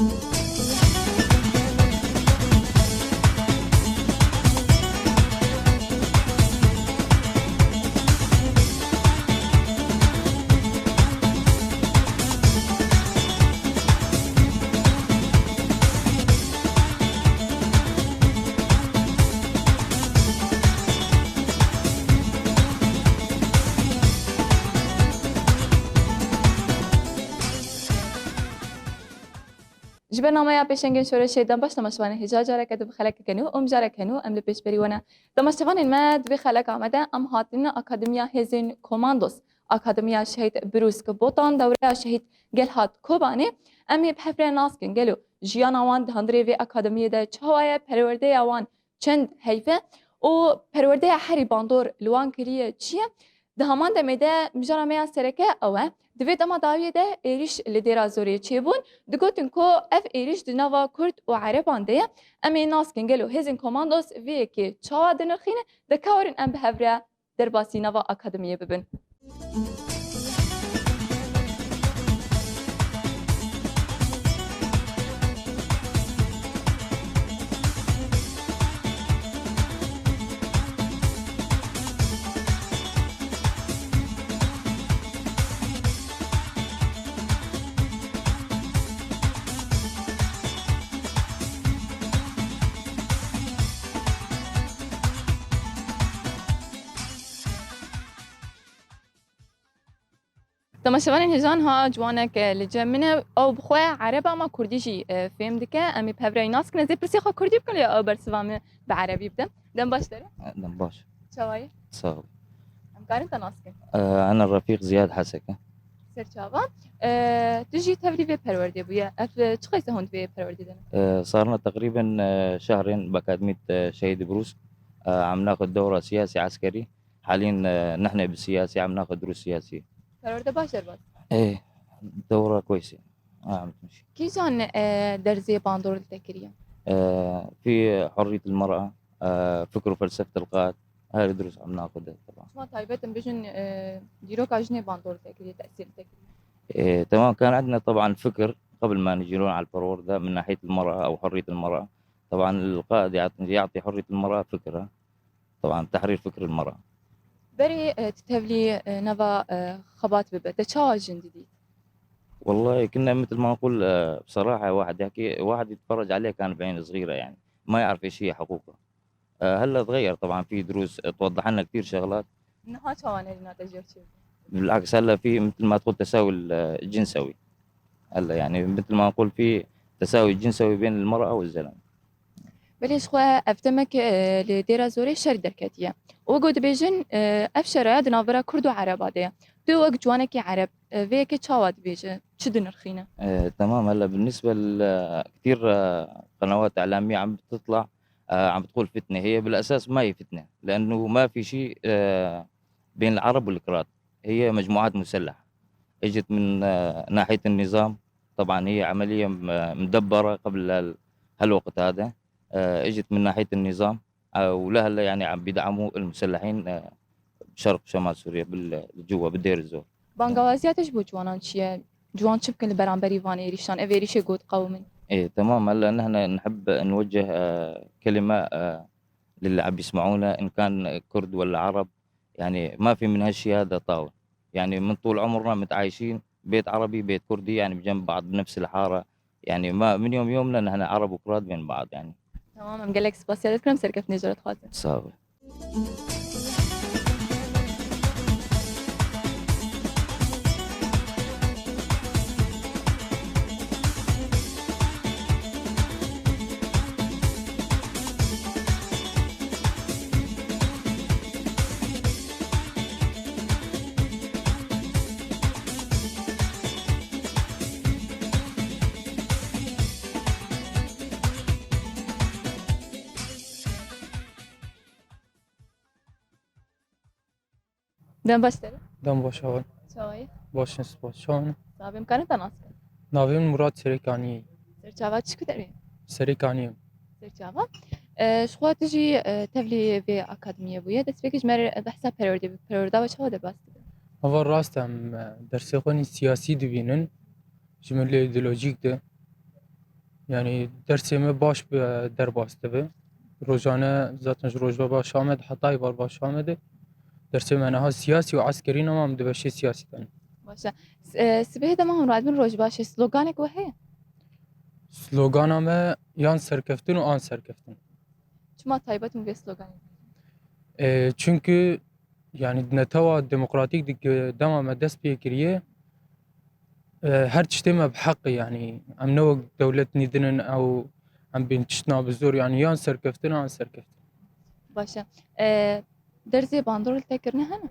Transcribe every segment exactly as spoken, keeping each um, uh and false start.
Ji bernameya Pêşengên Şoreşê dem baş, temaşevanên hêja careke din bi xelekeke nû û mijareke nû em li pêşberî we ne. Temaşevanên me, di vê xeleka me de em hatin Akademiya Hêzên Komandos, Akademiya Şehîd Birûsk Botan, dewreya Şehîd Gelhat Kobanê. Em ê bi hev re nas kin gelo jiyana wan di hundirê vê akademiyê de çawa ye, perwerdeya wan çend heyf e û perwerdeya herî bandor li wan kiriye çi ye? Di heman demê de mijara me ya sereke ew e. Di vê dema dawiyê de êrîş li Dêra Zorê çêbûn. Digotin ku ev êrîş di nava Kurd û Ereban de ye. Em ê nas kin gelo hêzên komandos vê yekê çawa dinirxîne? De ka werin em bi hev re derbasî nava akademiyê bibin. Temaşevanên hêja, niha ciwanek, e, li cem min e. Ew bi xwe Ereb e, ama Kurdî jî, e, fêm dike. Em ê bi hev re nas kin. Ez ê pirsê xwe Kurdî bikim, lê ew bersiva min bi Erebî bide. Dem baş te re. Dem baş. Çawa yî? Sağ ol. Em karin te nas kin? Ee, ana Refîq Ziyad Hesek e. Serçava. Ee, tu jî tevlî vê perwerdê bûye. Ev, e, çi qeyse hûn di vê perwerdê de ne? Ee, صارنا تقريبا, e, شهرين بأكاديمية, e, شهيد بروس. E, عم ناخذ دورة سياسي عسكري. حاليا, آه، نحن بالسياسي عم ناخذ دروس سياسية. Perwerde baş derbas. ايه, دورة كويسة. آه، عم تمشي. Kîjan, e, dersê bandor li te kiriye? آه، في حرية المرأة, آه، فكر وفلسفة القائد. هاي الدروس عم ناخذها طبعا. Çima taybet em bêjin, e, dîroka jinê bandor li te kiriye, tesîr li te kiriye? إيه، تمام. كان عندنا طبعا فكر قبل ما نجي لهون على البرورة ده من ناحية المرأة أو حرية المرأة. طبعا القائد يعطي، يعطي حرية المرأة فكرة. طبعا تحرير فكر المرأة. Berê, e, tu tevlî, e, nava, e, xebat bibe, te çawa jin didît? والله كنا مثل ما نقول, e, بصراحة واحد يحكي، واحد يتفرج عليه كان بعين صغيرة يعني، ما يعرف إيش هي حقوقه. E, هلا تغير طبعا، في دروس توضح لنا كثير شغلات. Niha çawa nerîna te jê re çêbû? بالعكس، هلا في مثل ما تقول تساوي ال-, الجنسوي. هلا يعني مثل ما نقول في تساوي جنسوي بين المرأة والزلمة. Belê ji xwe ev demek, e, li Dêra Zorê şer derketiye. Û wek ku dibêjin, e, ev şer e di navbera Kurd û Ereba de ye. Tu wek ciwanekî Ereb, e, vê yekê çawa dibêje? Çi dinirxîne? إيه، تمام. هلا بالنسبة ل-, كثير, آه، قنوات إعلامية عم بتطلع, آه، عم بتقول فتنة. هي بالأساس ما هي فتنة، لأنه ما في شيء, آه، بين العرب والكراد. هي مجموعات مسلحة. اجت من، آه، ناحية النظام. طبعا هي عملية م-، مدبرة قبل هال-، هالوقت هذا. آه، اجت من ناحية النظام. آه، ولهلا يعني عم بيدعموا المسلحين, آه، بشرق شمال سوريا بال-، جوا بالدير الزور. Bangawaziya te ji bo ciwanan çi ye? Ciwan çi bikin li beramberî van êrîşan? Ev êrîşê got qewimin. إيه، تمام. هلا نحن نحب نوجه, آه، كلمة, آه، للي عم بيسمعونا، إن كان كرد ولا عرب. يعني ما في من هالشي هذا طاول. يعني من طول عمرنا متعايشين، بيت عربي، بيت كردي، يعني بجنب بعض بنفس الحارة. يعني ما من يوم يومنا نحن عرب وكراد بين بعض يعني. Tamam, em gelek spasiya te dikin, em serkeftinê ji we re dixwazin. Sağ ol. Dem baş te re. Dem baş heval. Çawa yî? Baş in, spas. Çawa ne? Sax be, em karin te nas kin? Navê min Murat Serêkaniyê. Serçava çi ku derê? Serêkaniyê. Serçava. E, ji xwe tu jî, e, tevlî vê akademiyê bûye. Destpêkê ji me re behsa perwerdê bike. Perwerda we çawa derbas dibe? Ava rast em, e, dersê xwe nî siyasî dibînin. Ji milê îdeolojîk de. Yani dersê me baş bi derbas dibe. Rojane zaten ji Rojbaşa Amed heta Êvarbaşa Amedê dersê me niha siyasî û eskerî ne, em di beşê siyasî de ne. Baş e. S-, e, sibehê de me hûn radibin Rojbaşê, sloganek we heye? Slogana me yan serkeftin û an serkeftin. Çima taybet hûn vê sloganê? E, çünkü yani netewa demokratîk di dema me dest pê kiriye, e, her tiştê me bi heq e, yani em ne wek dewlet nîdinin ew em bên tiştna bi zor, yani yan serkeftin an serkeftin. Baş e. E, dersê bandor li te kirine hene?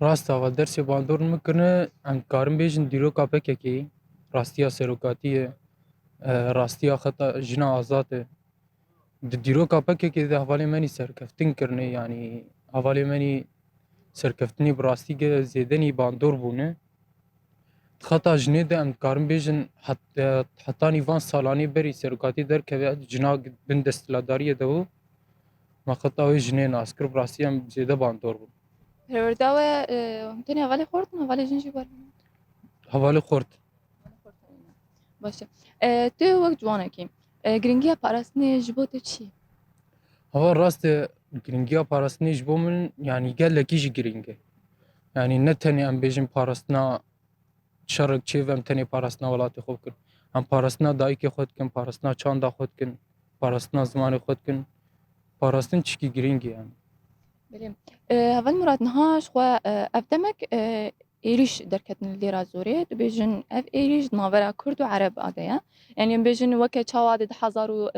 Rast e, va dersê bandor min kirine, em karin bêjin dîroka P K K'ê, rastiya serokatiyê, e, rastiya xeta jina azad e. Di dîroka P K K'ê de hevalê me nî serkeftin kirine, yanî hevalê me nî serkeftinî bi rastî ge-, zêde nî bandor bûne. Di xeta jinê de em dikarin bêjin het-, e, hetanî van salanê berî serokatî derkeve, jina bin desthilatdariyê de bû. Me xeta wê jinê nas kir, bi rastî em zêde bandor bûn. Perwerda we, e, tenê hevalê xort in, hevalê jin jî wer? Hevalê xort. Baş e. E, tu wek ciwanekî, e, giringiya parastinê ji bo te çi ye? Hava rast e, giringiya parastinê ji bo min, yanî gelekî jî giring e. Yanî ne tenê em bêjin parastina şerek çêve, em tenê parastina welatê xwe bikin. Em parastina dayikê xwe dikin, parastina çanda xwe dikin, parastina zimanê xwe dikin. Parastin çikî giring e yani. Belê. E, Heval Murat, niha ji xwe, e, ev demek, e, êrîş derketin li Dêra Zorê, dibêjin ev êrîş di navbera Kurd û Ereba de ye. Yanî em bêjin weke çawa di du hezar û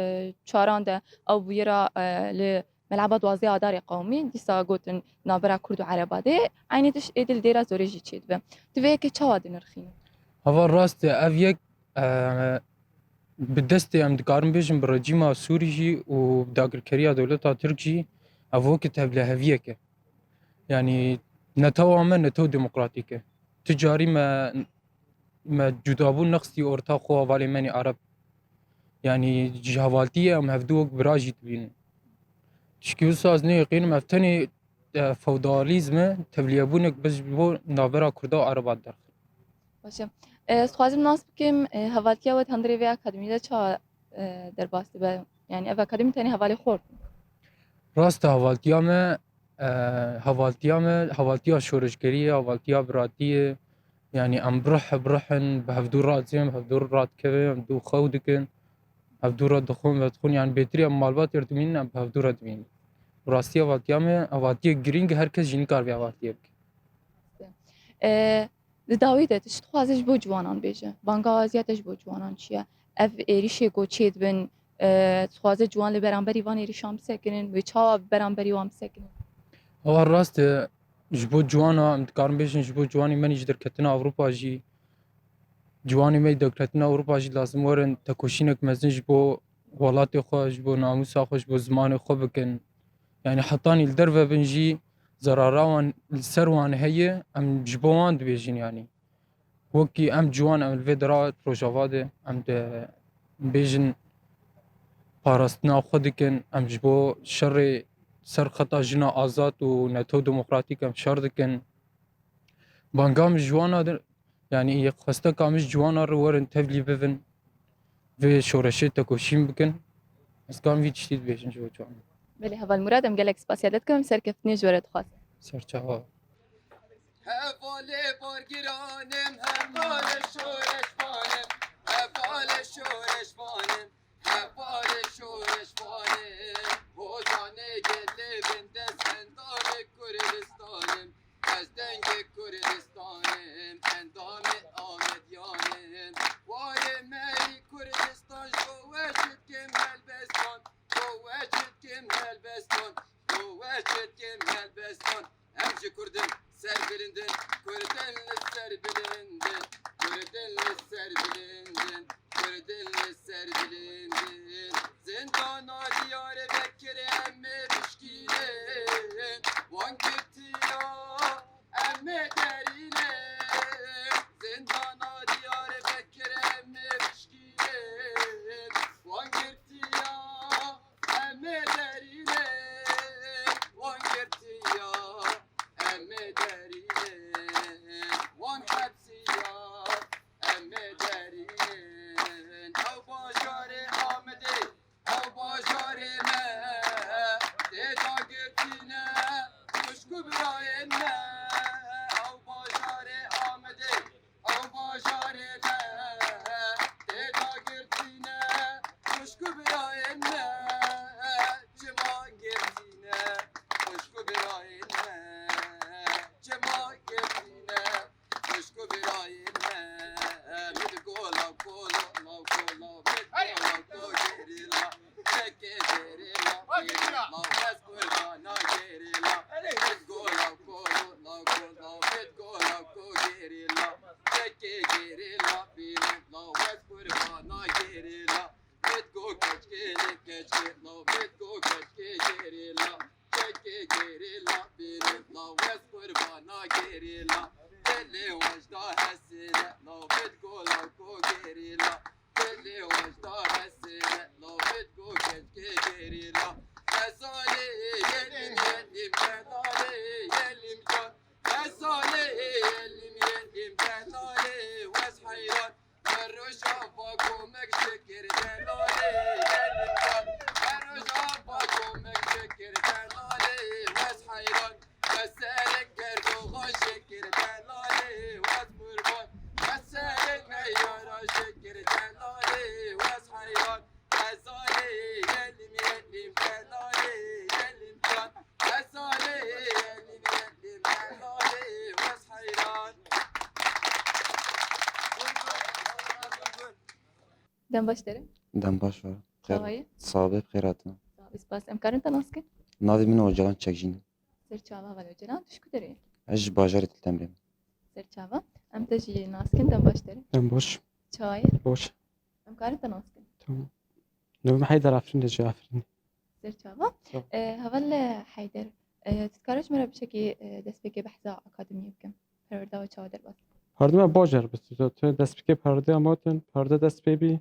çaran de ew bûyera, e, li Meleba duwazdeh Adarê qewimî, dîsa gotin navbera Kurd û Ereba de, eynî tişt êdî li Dêra Zorê jî çêdibe. Tu vê yekê çawa dinirxînî? Hava rast e, ev yek, e, bi destê em dikarin bêjin bi rejîma Sûrî jî û bi dagirkeriya dewleta Tirk jî ev wekî tevliheviyek e. Yanî netewa me netew demokratîk e. Tu carî me, me cudabûn nexistî orta xwe hevalê me nî Ereb. Yanî ji hevaltiyê em hevdu wek bira jî dibînin. Tişkî wisa ez nêyaqînim, ev tenê, e, feodalîzm e, tevliyebûnek bi ji bo navbera Kurda û Ereba derxin. Baş e. E, ez dixwazim nas bikim, e, hevaltiya we di hundirê vê akademiyê de çawa, e, derbas dibe? Yanî ev akademî tenê hevalê xort in? Rast e, hevaltiya me, e, hevaltiya me, hevaltiya şoreşgerî ye, hevaltiya biratî ye. Yanî em bi ruh, bi ruh in, bi hevdû radizên, bi hevdû radikevin, em dû xew dikin, hevdû re dixwin, vedixwin. Yanî bêtirî em malbat erdimînin, em bi hevdû re dimînin. Bi rastî hevaltiya me, hevaltiyek girîng e, her kes jî nikar vê hevaltiyê bike. E, Di dawî de tu çi dixwazî ji bo ciwanan bêje? Bangawaziya te ji bo ciwanan çi ye? Ev êrîşê ku çêdibin, e, dixwaze ciwan li beramberî van êrîşan bisekinin, wê çawa bi beramberî wan bisekinin? Ewa rast e, ji bo ciwana, em dikarin bêjin, ji bo ciwanî me nî ji derketina Ewropa jî, ciwanê me yî derketina Ewropa jî lazim werin tekoşînek mezin ji bo welatê xwe, ji bo namûsa xwe, ji bo zimanê xwe bikin. Yanî hetanî li derve bin jî zerara wan li ser wan heye, em ji bo wan dibêjin yanî. Wekî em ciwan, em li vê dera Rojava de, em dibêjin parastina xwe dikin, em ji bo şerê ser xeta jina azad û netew demokratîk em şer dikin. Banga min ji wan a, yanî xwesteka min ji ciwana re werin tevlî bibin, vê şoreşê tekoşîn bikin. Ez karim vî tiştî dibêjim ji bo ciwanan. Belê, Heval Murad, em gelek spasiya te dikim, em serkeftinê ji we re dixwazin. Serçava. Hevalê bargiranim, hevalê şoreşvanim, hevalê şoreşvanim. Hevalê şoreşvanim, hocanê gelê bin dest endamê Kurdistanim. Ez dengê Kurdistanim, endamê Amedyanim. Warê me yî Kurdistan, ji bo we çi dikim helbestan, ji bo we çi dikim helbestan, ji bo we çi dikim helbestan. Em ji Kurdin ser bilindin, Kurdin li ser bilindin, Kurdin li ser bilindin, Kurdin li ser Şekir delalê gelin can, her roja bakomek şekir delalê wez heyran, wez serek gerdoğan şekir delalê wez qurban, wez serek meyara şekir delalê wez heyran, wez alê yelim yelim delalê yelim can, wez alê yelim yelim delalê wez heyran. Dem baş derim. Dem baş ver. Çawa yî? Sabe xêratina. Sağ ol, spas. Em karin te nas kin? Navê min Ocalan Çekjîn. Ser çava heval Ocalan, tu ji ku derê yî? Ez ji bajarê Til Temrê me. Ser çava. Em te jî nas kin, dem baş derim. Dem baş. Çawa yî? Baş. Em karin te nas kin? Tamam. Navê min Heyder Afrîn de ji Afrînê. Ser çava. Sağ ol. E, heval Heyder, e, tu dikare ji me re biçekî, e, destpêkê behsa akademiyê bikim? Perwerda we çawa derbas? Perde me baş derbas. Tu destpêkê perdê amatin, perde dest pê bî.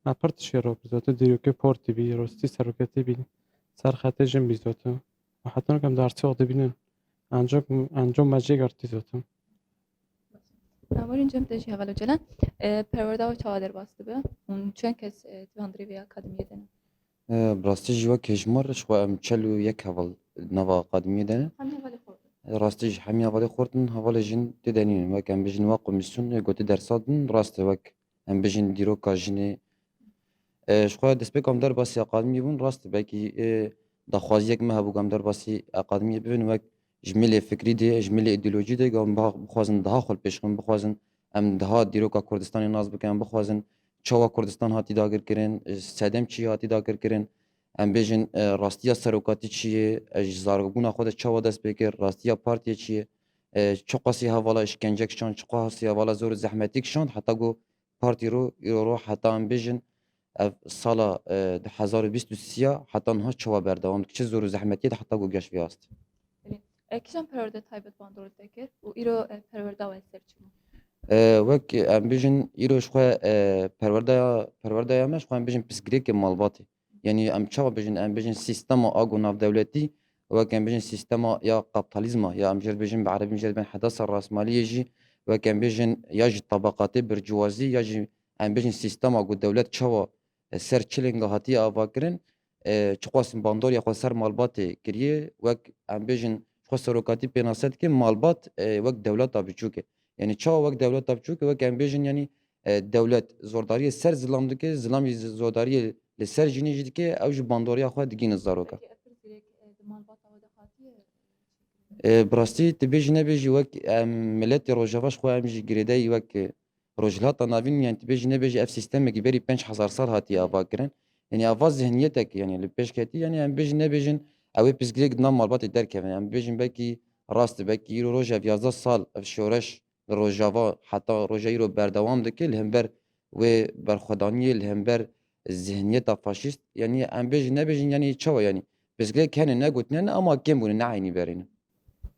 Me pir tiştê ro bî zotin, dîrokê partî bî, rastî seroketî bî, ser xetê jin bî zotin. Û heta niha em dersê xwe dibînin. Encam, encam me jê girtî zotin. Namorin cem te jî heval Ocalan. E, perwerda we çawa derbas dibe? Hûn çend kes, e, di van dirê vê akademiyê de ne? E, bi rastî jî wek hejmar, ji xwe em çel û yek heval di nava akademiyê de ne. Hemî hevalê xort in? E, rastî jî hemî hevalê xort in, hevalê jin tê de nînin. Wek em bijin wek komîsyon, e, gotî dersa din, rast e wek em bijin dîroka jinê. E, ji xwe destpêka em derbasî akademiyê bûn, rast e, belkî, e, daxwaziyek me hebû ku em derbasî akademiyê bibin, wek ji milê fikrî de, ji milê îdeolojî de, ku em biha-, bixwazin daha xwe li pêş xin, bixwazin em daha dîroka Kurdistanê nas bikin, em bixwazin çawa Kurdistan hatî dagirkirin, e, sedem çi hatî dagirkirin, em bêjin, e, rastiya serokatî çi ye, e, ji zarokbûna xwe de çawa dest pê kir, rastiya partiyê çi ye, e, çiqasî hevala îşkencek şand, çiqasî hevala zor û zehmetî kişand, heta ku partî ro, îro ro heta em bêjin, ev sala, e, du hezar û bîst û sê ya heta niha çawa berdewam dike, çi zor û zehmetiyê de heta ku geş vê astê. Belê. E, kîjan perwerde taybet bandor te kir û îro, e, perwerda we ser çi bû? E, wek em bêjin îro ji xwe, e, perwerdeya, perwerdeya me ji xwe em bêjin pirsgirêkê malbatê. Yanî em çawa bêjin, em bêjin sîstema ago navdewletî, wek em bêjin sîstema ya kaptalîzma, ya em jê re bêjin bi erebî jê re bên hedasa rasmaliyê jî, wek em bêjin ya jî tabaqatê bircuwazî, ya jî em bêjin sîstema ku dewlet çawa, e, ser çi linga hatiye avakirin, e, çiqas bandoriya xwe ser malbatê kiriye, wek em bêjin ji xwe serokatî pênase dike, malbat, e, wek dewleta biçûk e. Yanî çawa wek dewleta biçûk e, wek em bêjin, yanî, e, dewlet zordariyê ser zilam dike, zilam jî zordariyê li ser jinê jî dike, ew jî bandoriya xwe digihîne zaroka. Peki, ev pirsgirêk, e, di malbata we de hatiye? E, bi rastî, tu bêjî nebêjî, wek em miletê Rojava ji xwe em jî girêdayî wek, e, Rojhilata Navîn, yanî tu bêjî nebêjî, ev sîstemekî berî pênc hezar sal hatiye avakirin. Yanî ava zihniyetek, yanî li pêş ketî, yanî em bêjî nebêjin, ew ê pirsgirêk di nav malbatê derkevin. Em bêjin belkî rast e, belkî îro roj ev yazdeh sal, ev şoreş li Rojava heta roja îro berdewam dike, li hember wê berxwedaniyê, li hember zihniyeta faşîst, yanî em bêjin nebêjin, yanî çawa, yanî pirsgirêk hene, ne gotine ne, ama kêm bûne, ne eynî berê ne.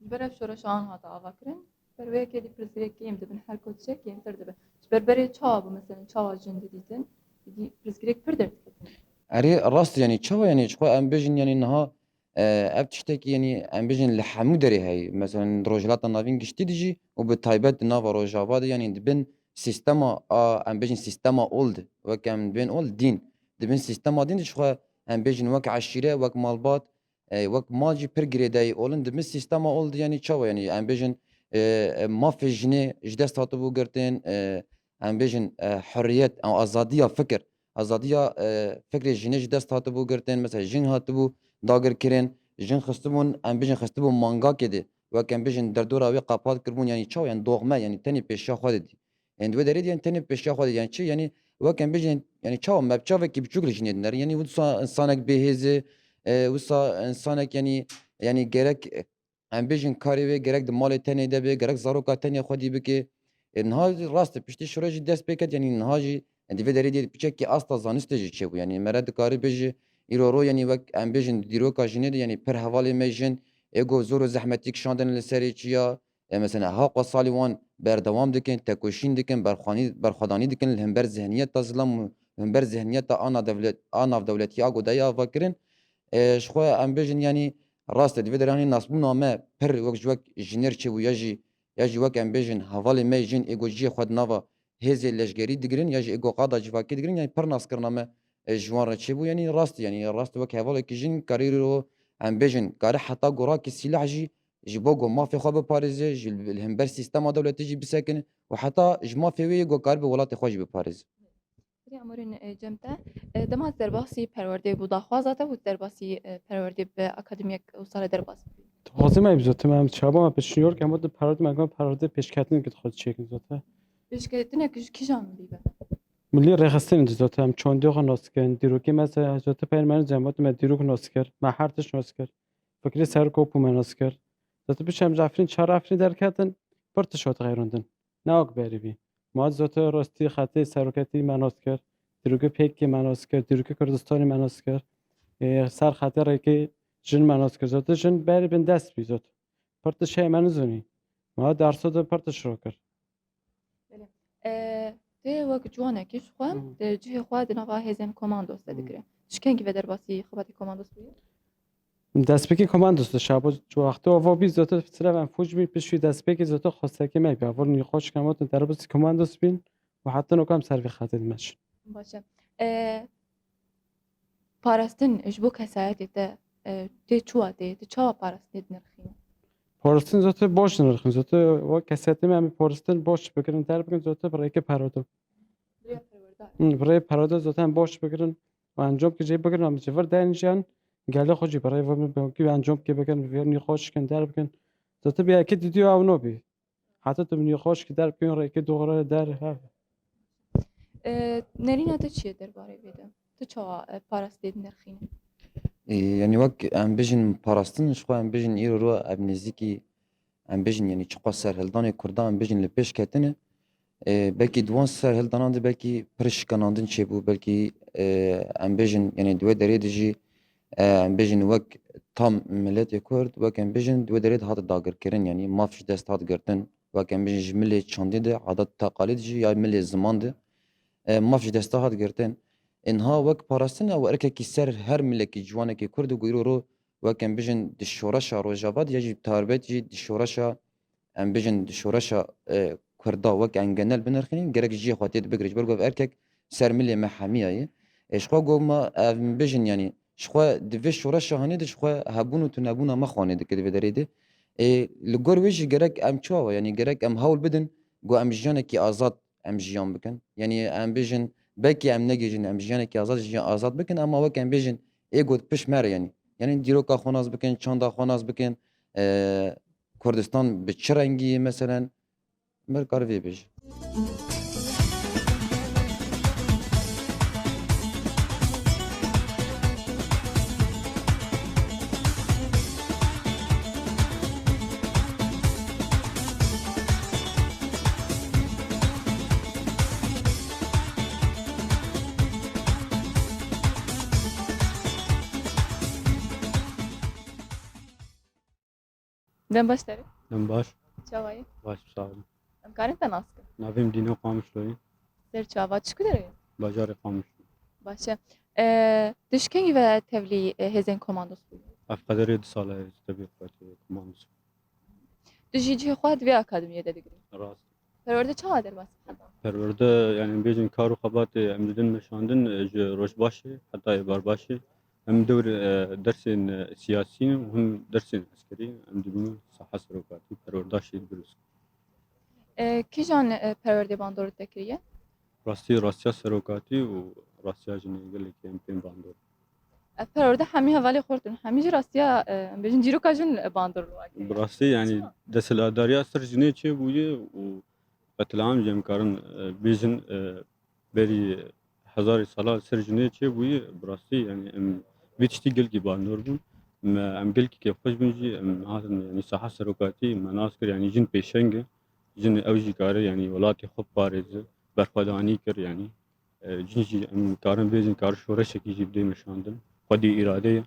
Ji ber ev şoreşa an hate avakirin, ber wê yekê dî pirsgirêk kêm dibin, her ku diçe kêmtir dibe. Ji ber berê çawa bû, mesela çawa jin didîtin, dî pirsgirêk pir derdiketin. Erê, rast, yanî çawa, yanî ji xwe em bêjin, yanî niha, e, ev tiştekî, yanî em bêjin li hemû derê heye. Mesela di Rojhilata Navîn giştî de jî û bi taybet di nava Rojava de, yanî dibin sîstema a, em bêjin sîstema old, wek em dibên old, dîn. Dibin sîstema dîn de ji xwe em bêjin wek eşîre, wek malbat, e, wek mal jî pir girêdayî olin. Dibin sîstema old, yanî çawa, yanî em bêjin, e, e, mafê jinê ji dest hatibû girtin, e, em bêjin, e, hurriyet, e, azadiya fikir, azadiya, e, fikrê jinê ji dest hatibû girtin. Mesela jin hatibû dagirkirin, jin xistibûn, em bêjin xistibû mangakê de, wek em bêjin derdora wê qepat kiribûn, yanî çawa, yanî doxme, yanî tenê pêşiya xwe didî. Yanî di wê derê de, yanî tenê pêşiya xwe didî. Yanî çi? Yanî wek em bêjin, yanî çawa me bi çavekî biçûk li jinê dinêrin. Yanî wisa insanek bêhêz e, e, wisa insanek, yanî, yanî gerek, e, em bêjin karê wê gerek di malê tenê de be, gerek zaroka tenê xwedî bike. E, niha rast e, piştî şoreş jî dest pê ket, yanî niha jî, e, di vê derê de piçekî asta zanistê jî çêbû. Yanî mere dikare bêje, îro ro, yanî wek em bêjin dîroka jinê de, yanî pir hevalê me jin, ê ku zor û zehmetî kişandin li serê çiya, e, mesela haqqa salî wan berdewam dikin, tekoşîn dikin, berxwanî-, berxwedanî dikin li hember zihniyeta zilam û li hember zihniyeta a navdewlet-, a navdewletî a ku daye avakirin. E, ji xwe em bêjin, yanî rast e, di vê derê hanî nasbûna me pir wek ji wek jinêr çêbû ya jî, ya jî wek em bêjin hevalê me jin ê ku cihê xwe di nava hêzê leşgerî digirin ya jî êgo qada civakî digirin, yanî pir naskirina me, e, ji wan re çêbû, yanî rast, yanî rast wek hevalekî jin karî ro em bêjin, kare heta gorakî sîlah jî ji bo ku mafê xwe biparêze, ji li hember sîstema dewletê jî bisekine û heta ji mafê wê yê ku karibe welatê xwe jî biparêze. Birî Amorîn, e, cem te, e, dema derbasî perwerdê bû daxwaza te û derbasî, e, perwerdê bi akademiyek wisa re derbas bû? Dixwazim em zotim em çaba me pêşniyar em wate perwerdê me, perwerdê pêşketin ki dixwaz çêkin zote. Pêşketinek ji kîjan bîbe? Milî rêxistin zote em çandê xwe nas dikin, dîrokê me se zote peyên me zem wate me dîrok nas kir, me her tişt nas kir. Fikrê ser kop û me nas kir. Zote piş em ji Efrîn çar Efrîn derketin, pir tişt hat xeyrandin. Ne wek berî bî. Ma zote rastî xetê seroketî me nas kir. Dîrokê pêkê me nas kir. Dîrokê Kurdistanê me nas kir. Ê, ser xetê rêkê jin me nas kir. Zote jin berî bin dest bî zot. Pir tişt heye me nizanî. Ma dersa de pir tişt ro kir. Belê. E, tê wek ciwanekî ji xwe, Hı. di cihê xwe di nava hêzên komandos de Hı. digire. Ji kengî ve derbasî xebatê komandos bûye? Destpêkê komandos de şabo ji wextê ava bî zote silav em fûc bî piştî destpêkê zote xwestekê me bî. Avol nîqaş kematin derbasî komandos bîn û heta nokam ser vê xetê dimeşin. Baş e. E, Parastin ji bo kesayetê te, e, tê çi wateyê? Tu çawa parastinê dinirxînî? Parastin zote baş dinirxin. Zote wek kesayetê me em ê parastin baş bikirin, derbikin, zote bi rêkê perwerde. Bi rêya perwerde. Hı, bi rêya perwerde zote em baş bikirin. Û encam ki jê bikirin, em ji vir derin jiyan, gelê xwe jî bi rê ve min bi encam ki bikirin, vê nîqaş kin, derbikin. Zote bi yekê didî ew nabî. Heta tu min xweş ki derbikin rêkê doğru der, he. E, nerîna te çi ye derbarê vê de? Tu çawa, e, parastê dinirxîne? E, yanî wek em bijin parastin, ji xwe em bijin îro ro ev nêzîkî, em bijin yanî çiqas serhildanê Kurda em bijin li pêş ketine. E, belkî di wan serhildanan de belkî pir şikanandin çêbû, belkî, e, em bijin yanî di wê derê de jî, e, em bijin wek tam miletê Kurd, wek em bijin di wê derê de hat dagirkirin, yanî maf ji dest hat girtin. Wek em bijin ji milê çandî de, adet teqalîd jî ya milê ziman de, e, maf ji dest hat girtin. Ê niha wek parastin ew erkekî ser her milekî ciwanekî Kurd û ku îro ro wek em bijin di şoreşa Rojava de ya jî bi taybet jî di şoreşa, em bijin di şoreşa, e, Kurda wek em genel binirxînin, gerek jiyê xwe tê de bigire. Ji ber ku ev erkek ser milê me hemiya ye. Ê ji xwe ku me ev bijin, yanî ji xwe di vê şoreşa hanê de ji xwe hebûn û tunebûna me xwanê dike di vê derê de. Ê, li gor wê jî gerek em çawa, yanî gerek em hewl bidin ku em jiyanekî azad em jiyan bikin. Yanî em bêjin, belkî em negihîjin, em jiyanekî azad, jiyan azad bikin, ema wek em bêjin, ê got pişt me re, yanî. Yanî dîroka xwe nas bikin, çanda xwe nas bikin, e, Kurdistan bi çi rengî ye, meselen, Mer kar vê bêje. Dem baş te re. Dem baş. Çawa yî? Baş, sağ olun. Em karin te nas kin? Navê min Dîna Qamişlo ye. Ser çava çi ku derê? Bajarê Qamişlo. Baş e. E, tu ji kengî ve tevlî, e, hêzên komandos bûyî? Ev qederê du sala ye, tevlî xwe komandos. Tu jî cihê xwe di vê akademiyê de digirî? Rast. Perwerde çawa derbas bû heta? Perwerde, yani, em bêjin kar û xebatê em didin meşandin, e, ji Rojbaşê heta Êvarbaşê. Hem dewr, e, dersên, e, siyasî û hem dersên eskerî em dibînin saha serokatî perwerda şêdibir. E, kîjan, e, perwerdê bandor te kiriye? Rastî, rastiya serokatî û rastiya jinê gelekî em pê bandor. Ev perwerde hemî hevalê xurt in, hemî jî rastiya, e, em bêjin dîroka jin bandor li wan kiriye. Bi rastî, yani, Çima? Desthilatdariya ser jinê çêbûye û qetlîam jî em karin, e, bêjin, e, berî hezarê sala ser jinê çêbûye, bi rastî, yani, em vê tiştî gelkî bandor bûn. Me, em gelkî kêfxweş bûn jî, em hatin, yani, saha serokatî me nas kir, yani, jin pêşeng e. Jin ew jî kare, yani, welatê xwe biparêze, berxwedanî kir, yani. E, cin jî em karin bêjin, kar şoreşekî jî bidê meşandin. Xwedî îrade ye.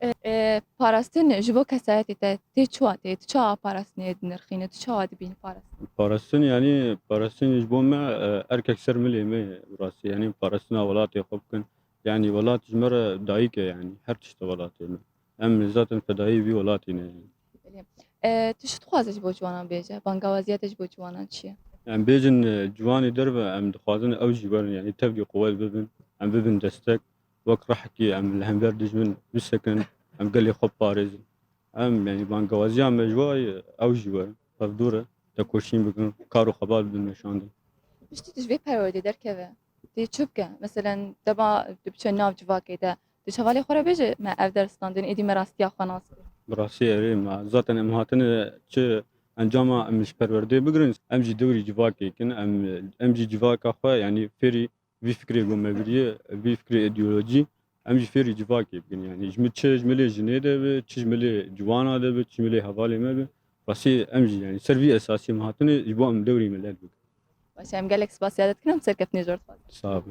E, e, parastin ji bo kesayetê te tê çi wateyê? Tu çawa parastinê dinirxîne? Tu çawa dibînî parastin? Parastin, yani, parastin ji bo me, e, erkek ser milê me ye, rastî. Yani, parastina welatê xwe bikin. Yani, welat ji me re dayik e, yani. Her tişt e welatê me. Em zaten fedayî vî welatî ne, yani. Belê. E, tu çi dixwaze ji bo ciwanan bêje? Bangawaziya te ji bo ciwanan çi ye? Em bêjin, e, ciwanê derve, em dixwazin ew jî werin, yanî tevlî qewet bibin, em bibin destek, wek rehekî em li hember dijmin bisekin, em gelê xwe biparêzin. Em, yanî bangewaziya me ji we ye, ew jî werin, hevdû re tekoşîn bikin, kar û xebat bidin meşandin. Piştî tu ji vê perwerdê derkeve, tê çi bike? Meselen, dema tu biçe nav civakê de, tu ji hevalê xwe re bêje, me ev der standin, êdî me rastiya xwe nas kir. Bi rastî erê, me zaten em hatine çi encama em ji perwerdê bigirin, em jî dewrî civakê kin, em, em jî civaka xwe, yanî fêrî vî fikrê ku me biriye, vî fikrê îdeolojî, em jî fêrî civakê bikin. Yanî ji min çi ji milê jinê de be, çi ji milê ciwana de be, çi ji milê hevalê me be. Rastî em jî, yanî ser vî esasî em hatine, ji bo em dewrî milet bikin. Baş e, em gelek spasiya te dikin, em serkeftinê zor dixwazin. Sağ be.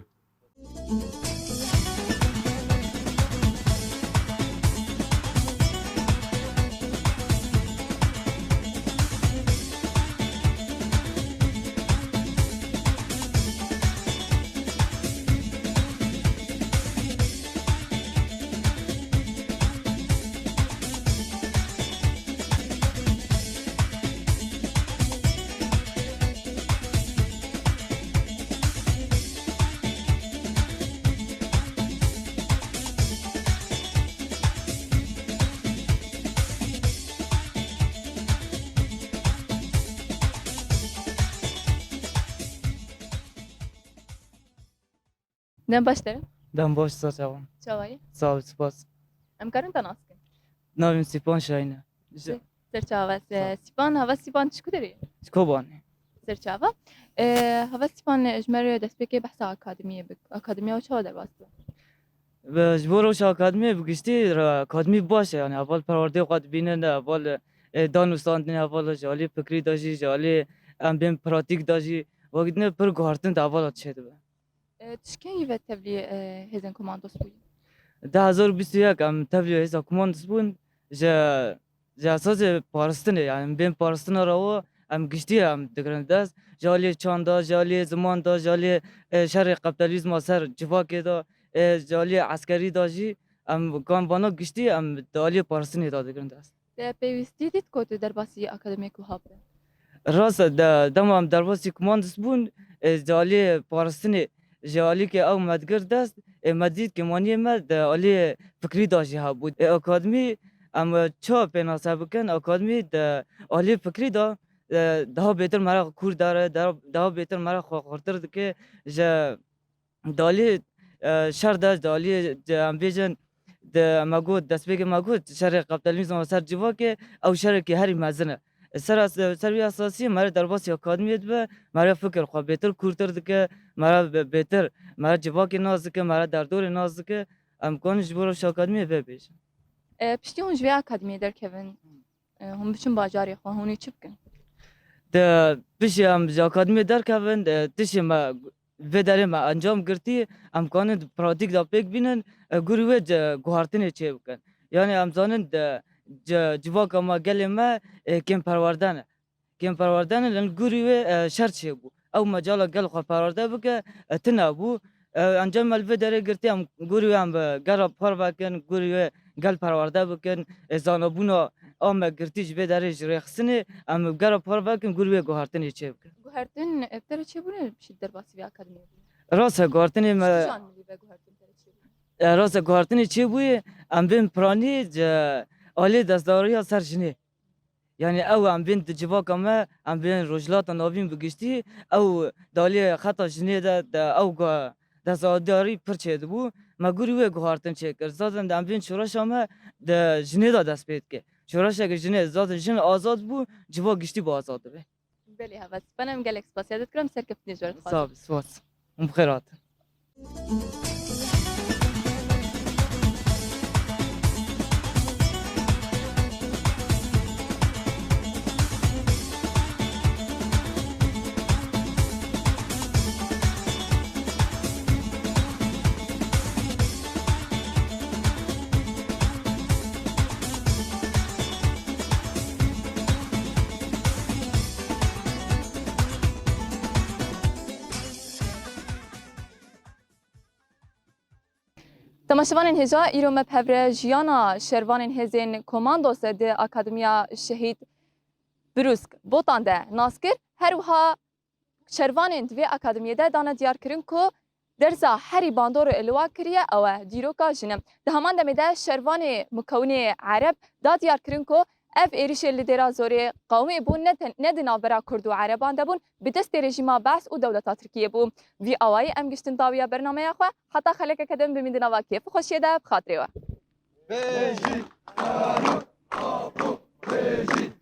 Dem baş derim. Dem baş, ser çavan. Çawa yî? Sağ ol, spas. Em karin te nas kin? Navê min Sîpan Şahîn e. Ji Ser çava, se-, Sağ ol. Sîpan, hava Sîpan çi ku derê? Ji Kobanê. Ser çava. E, hava Sîpan, ji me re destpêkê behsa akademiyê bik. Akademiya çawa derbas bû? Ve ji bo rewşa akademiyê bi giştî re akademî baş e, yani heval perwerdê xwe dibînin, heval, e, danûstandinê, heval ji alî fikrî de jî, ji alî em bên pratîk de jî, wekî din pir guhertin di hevala çêdibe. E, tu ji kengî ve tevlî, e, hêzên komandos bûyî? Du hezar û bîst û yek em tevlî hêza komandos bûn. Ji, ji esasê paristinê, yani bên paristina re wa em giştî em digirin dest. Ji alî çanda, ji alî ziman de, ji alî, e, şerê kapitalizma ser civakê de, e, ji alî eskerî de jî em kan vana giştî em di alî paristinê de digirin dest. Te pêwîstî dît ku tu derbasî akademiyek wiha bibe? Rast e, de, dema em derbasî komandos bûn, e, ji alî paristinê, ji alîkê ew me digir dest, e, me dît kêmaniyê me di alî fikrî de jî hebû. E, akademî em, e, çawa pênase bikin, akademî di alî fikrî de, e, daha bêtir me re kûr dare, daha, daha bêtir me re xwe xurtir dike ji Di alî, e, şer de, di alî, di, em bêjin, di, me got, destpêkê me got, şerê kapitalizma ser civakê, ew şerekî herî mezin e. Ser es-, ser wî esasî me re derbasî akademiyê dibe, me re fikir xwe bêtir kûrtir dike, me re bê-, bêtir, me re civakê nas dike, me re derdorê nas dike. Em kanin ji bo rewşa akademiyê vê bêjin. E, piştî hûn ji vê akademiyê derkevin, e, hûn biçin bajarê xwe, hûn ê çi bikin? Di piştî em ji akademiyê derkevin, e, tiştê me vê derê me encam girtî, em kanin di pratîk de pêk bînin, e, gurî wê ci-, guhartinê çê bikin. Yanî em zanin di ci-, civaka me, gelê me, e, kêm perwerde ne. Kêm perwerde ne, li gurî wê, e, şer çêbû. Ew mecala gel xwe perwerde bike, e, tune bû. E, encam me li vê derê girtî, em gurî wê em bi gel re parve kin, gurî wê gel perwerde bikin, e, zanabûna a me girtî ji vê derê ji rêxistinê, em bi gel re parve kin, gurî wê guhartinê çê bikin. Guhertin, e, bi te re çêbûne piştî derbasî vê akademiyê bû? Rast e, guhertinê me Ji kîjan milî ve guhertin te re çêbû? E, rast e, guhertinê çêbûyê, em bên piranî ji alê destdariya ser jinê. Yanî ew em bên di civaka me, em bên Rojhilata Navîn bi giştî, ew di alî xeta jinê de, de ew ga-, desthilatdarî pir çêdibû. Me gurî wê guhartin çêkir. Zaten em bên şoreşa me di jinê de dest pê dike. Şoreşeke jinê, zaten jin azad bû, civak giştî bi azad dibe. Belê heval, spas, em gelek spasiya te dikirin, em serkeftinê ji we re dixwazin. Sağ ol, spas. Hûn bi xêr hatin. Temaşevanên hêja, îro me bi hev re jiyana şervanên hêzên komandose di Akademiya Şehîd Brûsk Botan de nas kir. Her wiha şervanên di vê akademiyê de dane diyarkirin ku dersa herî bandor li wan kiriye ew e dîroka jin e. Di heman demê de şervanê mukewinê Ereb da diyarkirin ku ev êrişê li Dêra Zorê qewimê bûn, ne ten-, ne di navbera Kurd û Ereban de bûn, bi destê rejîma Be's û dewleta Tirkiyê bû. Vî awayî em giştin dawiya bernameya xwe, heta xelekeke din bimîn di nava kêf û xweşiyê de bi xatirê we. Bêjî, Fero, Apo, bêjî.